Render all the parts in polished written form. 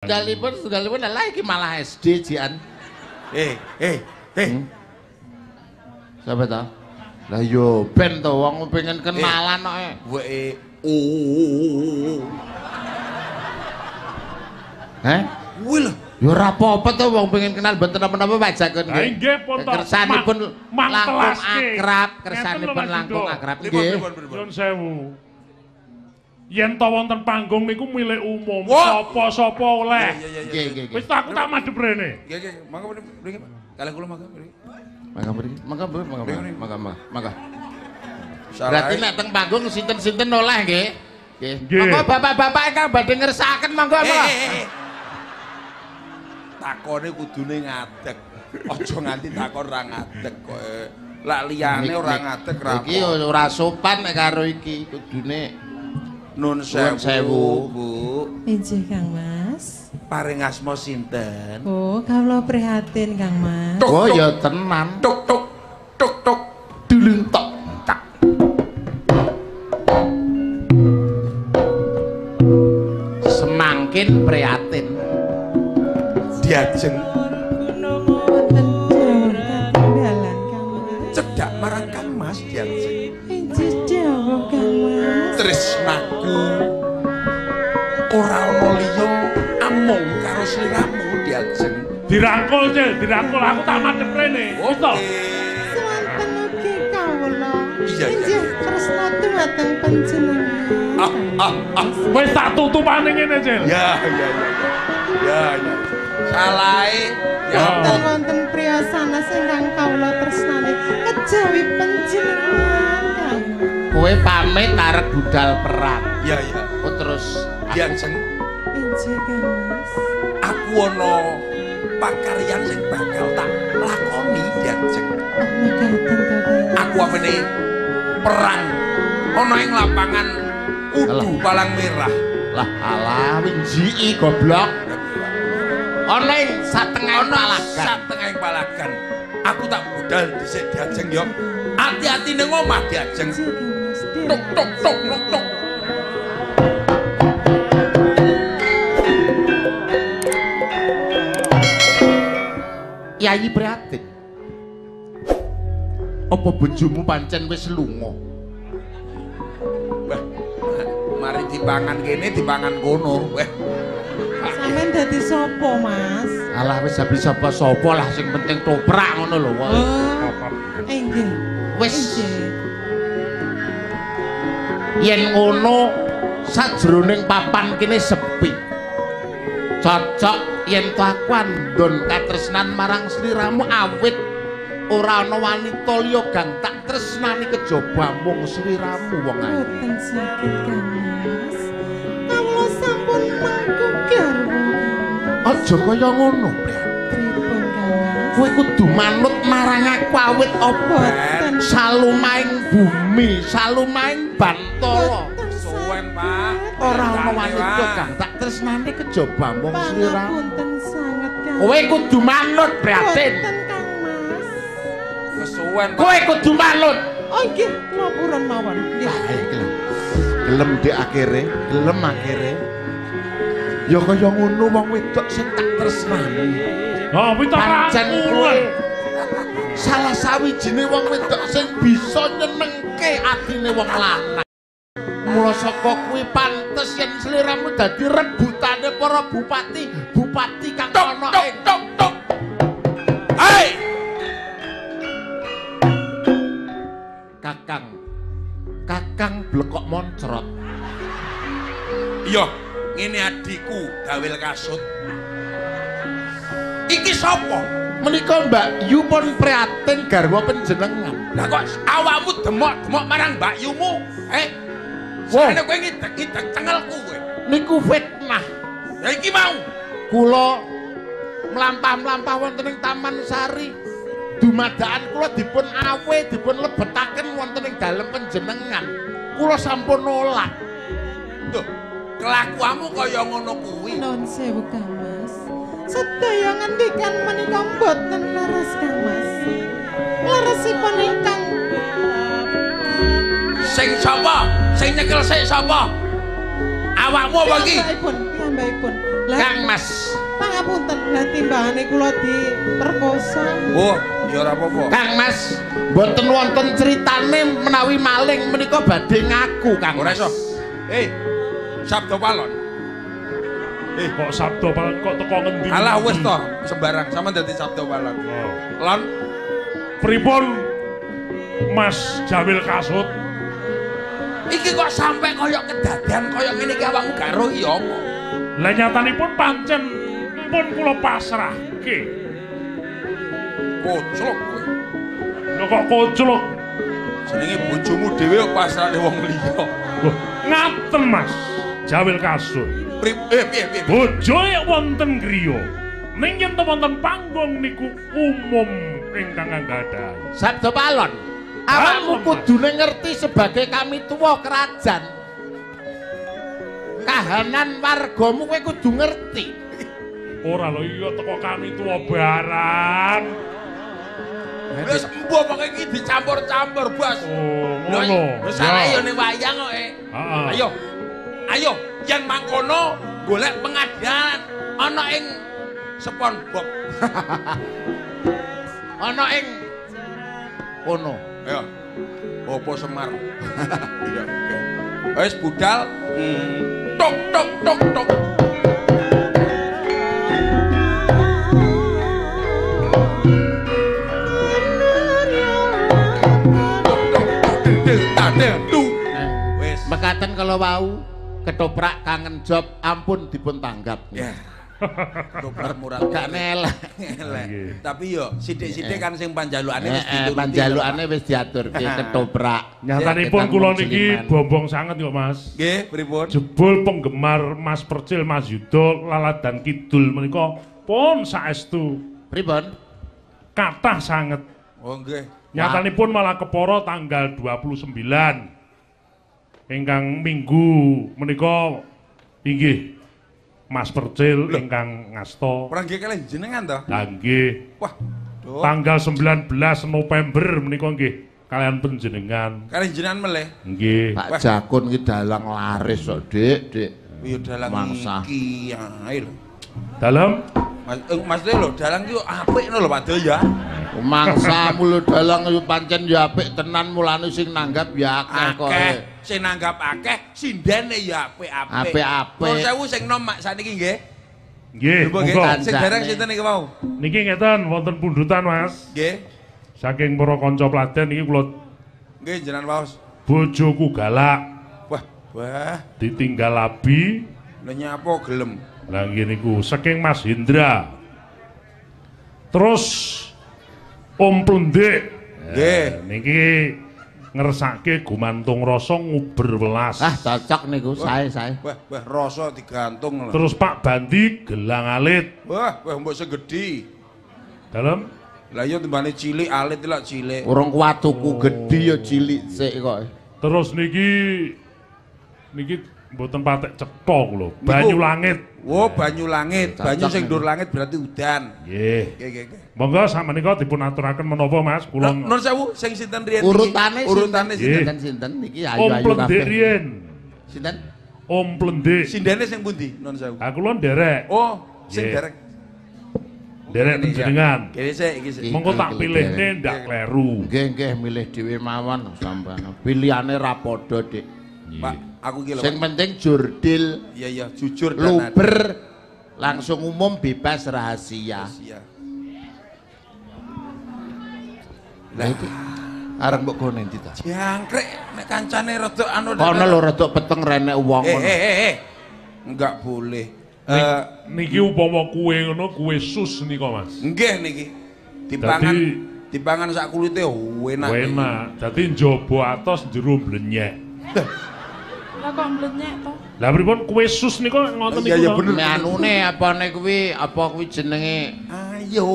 Tunggalipun lah iki malah SD jian. Siapa ta? Lah yo ben to wong pengen kenalan kok. W E U. Heh? Kuwi lho. Ya ora apa-apa to wong pengen kenal mboten napa-napa Pak Jakun nggih. Nggih pun to. Kersanipun langkung akrab, kersanipun langkung akrab nggih. Nyun sewu. Yen to wonten panggung niku milik umum, sapa-sapa oleh. Nggih, nggih. Wis aku tak madhep rene. Nggih, nggih. Mangga mriki, Pak. Kalih kula mangga mriki. Mangga mriki. Mangga mangga mangga mangga. Berarti nek teng panggung sinten-sinten oleh nggih. Nggih. Monggo bapak-bapak ingkang badhe ngersakaken monggo, monggo. Takone kudune ngadeg. Aja nganti takon ora ngadeg kok. Lak liyane ora ngadeg ra. Iki ora sopan nek karo iki kudune. Nun sewu, Bu. Injih Kang Mas. Paring asma sinten? Oh, kawula prihatin Kang Mas. Oh ya tenan. Tuk tuk tuk tuk dulung tok tak. Semangkin prihatin. Diajeng wonten katinggalan Kang Mas. Cedhak marang Kang Mas diajeng. Injih dawuh Kang Mas. Tresnaku ora ana liya amung karo sliramu diajeng. Dirangkul, Cil, dirangkul aku tak madhep rene. Wis to. Swanten ugi kawula. Injih tresna dumateng panjenengan. Wis tak tutupane ngene, Cil. Ya, ya, ya. Ya, ya. Salahe ya wonten priya sanes ingkang kawula tresnani kejawi panjenengan Kang. Kowe pamit arep budal perang. Iya, iya. Oh terus diajeng. Injih Kang Mas. Aku ana pakaryan sing bakal tak lakoni diajeng. Oh mekaten to Kang. Aku apene perang ana ing lapangan Kudu Palang Merah. Lah alah winjiki goblok. Ana ing satengahing palagan. Satengahing palagan. Aku tak budal dhisik diajeng yo. Ati-ati ning omah diajeng. Tuk tuk tuk tuk tuk. Yayi prihatin. Apa bojomu pancen wis lunga? Wah, mari dipangan kene dipangan kono. Wah. Sampeyan dadi sapa, Mas? Alah wis habis sapa-sapa lah sing penting toprak ngono lho wae. Oh, inggih. Wis. Yen ngono sajroning papan kene sepi. Cocok yen to aku andon katresnan marang sliramu awit ora ana wanita liya gang tak tresnani kejaba mung sliramu wong ayu. Boten saged Kang Mas. Kawula sampun mangku garwa. Aja kaya ngono, Pripun Kang Mas? Kowe kudu manut marang aku awit apa salumahing bumi, salumahing bantala. Suwen, Pak. Ora ana wanita kang tak tresnani kejaba mung sliramu. Pangapunten sanget Kang. Kowe kudu manut, Prihatin. Boten Kang Mas. Kesuwen. Kowe kudu manut. Oh nggih, kula purun mawon. Nggih. Gelem dik akhire, gelem akhire. Ya kaya ngono wong wedok sing tak tresnani. Oh, kuwi pancen kowe salah sawijine wong wedok sing bisa nyenengke atine wong lanang. Mula saka kuwi pantes yen sliramu dadi rebutane para bupati, bupati kang ana ing tok tok. Hei! Kakang. Kakang blekok moncrot. Iya, ngene adikku Dawil Kasut. Iki sapa? Menika Mbak Yu pun prihatin garwa panjenengan. Lah kok awakmu demok-demok marang Mbak Yumu? Eh? Sakjane kowe ngidek-ngidek cengelku kowe. Niku fitnah. Ya iki mau. Kula mlampah-mlampah wonten ing Taman Sari. Dumadakan kula dipun awe, dipun lebetaken wonten ing dalem panjenengan. Kula sampun nolak. Duh, kelakuanmu kaya ngono kuwi. Nun sewu Kang Mas. Sedaya ngendikan menika mboten leres Kang Mas. Leresipun ingkang sing sapa? Sing nyekel sik sapa? Awakmu apa iki? Piyambakipun, piyambakipun. Kang Mas. Pangapunten, lah timbangane kula diperkosa. Oh, ya ora apa-apa. Kang Mas, mboten wonten critane menawi maling menika badhe ngaku, Kang. Ora iso. Sabdo Palon. Kok Sabdo Palon kok teko ngendi? Alah wis to, sembarang sampean dadi Sabdo Palon. Lon pripun Mas Jamil Kasut? Iki kok sampe kaya kedadean kaya ngene iki awakmu gak ro iki apa? Lah nyatanipun pancen pun kula pasrahke. Koclok kowe. Lho kok koclok? Jenenge bojomu dhewe kok pasrahne wong liya. Lho, ngaten Mas Jamil Kasut. Piye? Bojoe wonten griya. Ning yen wonten panggung niku umum ingkang anggadhahi. Sabdo Palon, awakmu kudune ngerti sebagai kami tuwa kerajaan. Kahanan wargamu kowe kudu ngerti. Ora lho iya teko kami tuwa barang. Wis embuh pokoke iki dicampur-campur, Bos. Oh, ngono. Lho salah ya ning wayang kok. Ayo. Ayo, yen mangkono golek pengadilan ana ing SpongeBob. Ana ing kono. Ayo. Opo Semar. Iya, oke. Wis budal. Tok tok tok tok. Wis. Mekaten kalau wau ketoprak kangen job ampun dipun tanggap. Ya. Ketoprak murah gak nelek. Tapi yo sithik-sithik kan sing panjalukane wis dituruti. Panjalukane wis diaturke ketoprak. Nyatanipun kula niki bombong sanget kok Mas. Nggih, pripun? Jebul penggemar Mas Percil, Mas Yuda, Laladan Kidul menika pun saestu. Pripun? Kathah sanget. Oh nggih. Nyatanipun malah kepara tanggal 29 ingkang minggu menika inggih Mas Percil ingkang ngasta. Ora nggih kalih jenengan to? Lah nggih. Wah, duh. Tanggal 19 November menika nggih kalian panjenengan. Kalih jenengan melih? Nggih. Pak Jakun ki dalang laris kok, Dik, Dik. Ya dalang iki ae lho. Dalem? Mas lho dalang ki apik ngono lho Pak Dul ya. Mangsamu lho dalang yo pancen ya apik tenan mulane sing nanggap ya akeh kok. Sing nanggap akeh, sindene ya apik-apik. Apik-apik. Nuwun sewu sing nom mak saniki nggih. Nggih, monggo. Sing dereng sinten niki wau? Niki ngeten wonten pundutan Mas. Nggih. Saking para kanca Pladen niki kula nggih jenengan waos. Bojoku galak. Wah, wah. Ditinggal abi. Lha nyapa gelem? Lah nggih niku saking Mas Hendra. Terus Om Plendik. Nggih. Niki ngersake gumantung rasa nguber welas. Ah cocok niku, sae-sae. Wah, wah rasa digantung lho. Terus Pak Bandi gelang alit. Wah, wah mbok segedhi. Dalem? Lah iya timbane cilik alit lak cilik. Urung kuat tuku gedhi ya cilik sik kok. Terus niki niki mboten patek cetha kula. Banyu langit. Oh, banyu langit. Banyu sing ndur langit berarti udan. Nggih. Nggih, nggih, nggih. Monggo sakmenika dipun aturaken menapa Mas? Kula nuwun sewu sing sinten riyen iki? Urutane urutane sinten-sinten niki ayu-ayu Om Plendik riyen. Sinten? Om Plendik. Sindene sing pundi? Nuwun sewu. Ha kula nderek. Oh, sing nderek. Nderek panjenengan. Kene sik iki sik. Monggo tak pilihne ndak kleru. Nggih, nggih milih dhewe mawon sampean. Pilihane ra padha, Dik. Pak, aku iki lho. Sing penting jurdil. Iya, iya, jujur dan luber, langsung umum bebas rahasia. Rahasia. Lah iki arep mbok gone ndi ta? Jangkrik nek kancane rada anu kono lho rada peteng renek wong ngono. Enggak boleh. Niki upama kuwe ngono kuwe sus nika Mas. Nggih niki. Dipangan dipangan sak kulite enak. Enak. Dadi njaba atos jero mblenyek. Lah kok mblenyek to? Lah pripun kuwe sus nika ngoten niku to? Nek anune apane kuwi apa kuwi jenenge? Ayo.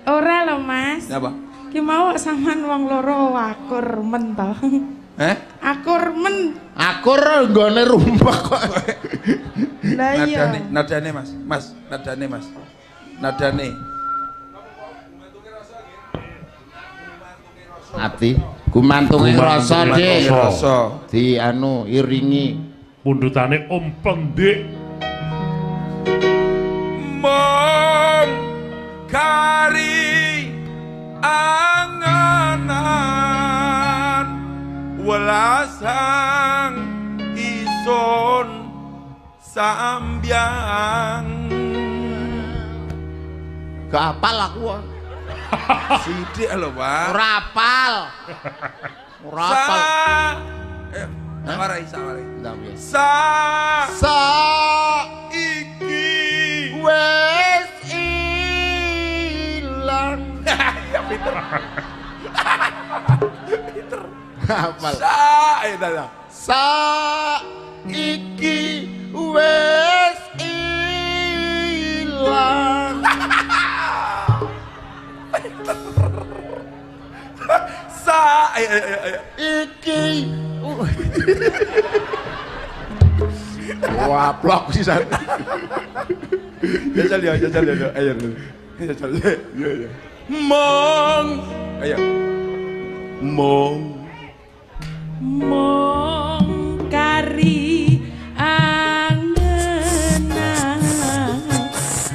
Ora lho Mas. Napa? Ki mau sampean wong loro akur men to. Heh? Akur men. Akur nggone rumpek kok. Lah iya. Nadane, nadane Mas. Mas, nadane Mas. Nadane. Ati gumantunge rasa, Dik. Rasa. Di anu iringi pundutane Om Plendik. Welas hang isun sambyang. Gak apal aku. Sithik lho, Pak. Ora apal. Ora apal. Sawarai, sawarai. Sa sa iki wis ilang. Ya pinter. Pinter. Apal. Sa ayo dah. Sa iki wis ilang. Sa ayo ayo ayo. Iki. Wah, blok sisan. Jajal ya, jajal ya, ayo. Jajal. Iya, iya. Mong. Ayo. Mong. Mong kari angenang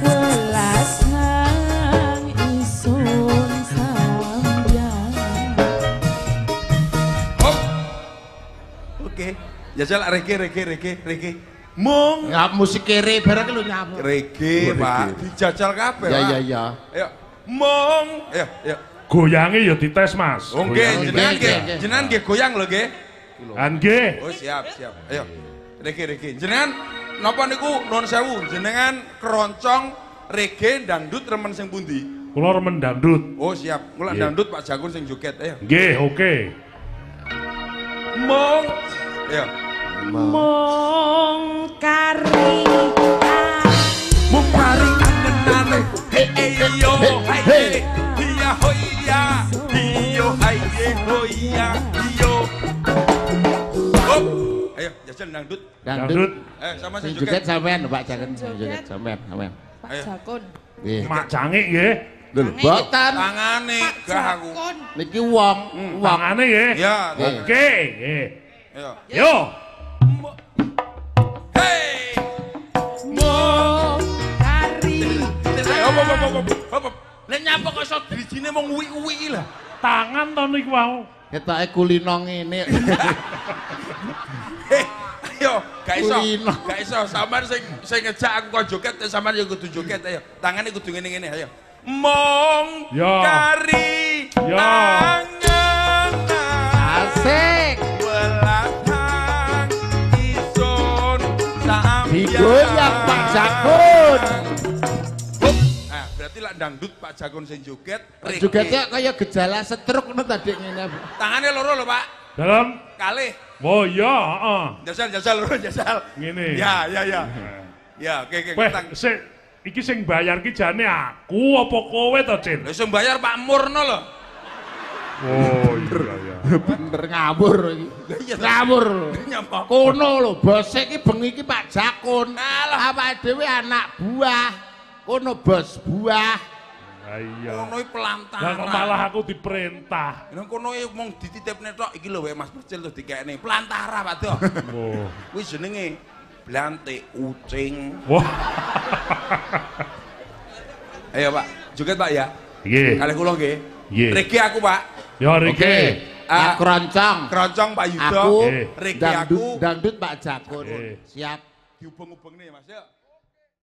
welas nang isun sambyang. Hop. Oke. Jajal reggae reggae reggae reggae. Mong. Ya musik kere barang lho nyamuk. Reggae, Pak. Dijajal kabeh, Ya ya ya. Ayo. Mong. Ayo, ayo. Goyange ya dites, Mas. Oh nggih, jenengan nggih. Jenengan nggih goyang lho nggih. Ah nggih. Oh siap, siap. Ayo. Reggae reggae. Jenengan napa niku nuwun sewu, jenengan keroncong reggae dangdut remen sing pundi? Kula remen dangdut. Oh siap. Kula dangdut Pak Jakun sing joget. Ayo. Nggih, oke. Mong. Ayo. Mong kari mong kari angenane. Hey yo hey. Iya hoya, iyo hai hoya, iyo. Hop. Ayo jajal dangdut. Dangdut. Sama sing joget sampean Pak Jakun sing joget sampean, sampean. Pak Jakun. Nggih. Mak Cangik nggih. Lho, mboten. Tangane gah aku. Niki wong, wong. Tangane nggih. Ya, oke, nggih. Ayo. Yo. Hey. Mong kari. Hop hop hop hop. Lah nyapa kok iso drijine mung uwi-uwi lah. Tangan to niku wau. Ketoke kulino ngene. Heh, ayo, gak iso. Gak iso sampean sing sing ngejak aku kok joget, sampean ya kudu joget ayo. Tangane kudu ngene-ngene ayo. Mong kari angen. Asik. Welatang isun sambyang. Digoyang Pak Jakun. Berarti lak dangdut Pak Jakun sing joget, jogetnya kaya gejala stroke ngono tadi ngene. Tangane loro lho, Pak. Dalem kalih. Oh iya, heeh. Jajal jajal loro jajal. Ngene. Ya, ya, ya. Ya, oke oke. Weh, sik iki sing bayar ki jane aku apa kowe to, Cin? Lha sing bayar Pak Murno lho. Oh iya iya. Bener ngawur iki. Ngawur. Kono lho, bos iki bengi iki Pak Jakun. Awake dhewe anak buah. Kono bos buah. Lah iya. Kono iki pelantara. Lah kok malah aku diperintah. Lah kono iki mung dititipne tok iki lho wae Mas Percil terus dikekne. Pelantara Pak Do. Oh. Kuwi jenenge blantik ucing. Wah. Ayo Pak, joget Pak ya. Nggih. Kalih kula nggih. Nggih. Reggae aku Pak. Ya reggae. Aku keroncong. Keroncong Pak Yudo. Aku reggae aku. Dangdut Pak Jakun. Siap. Diubeng-ubengne Mas ya.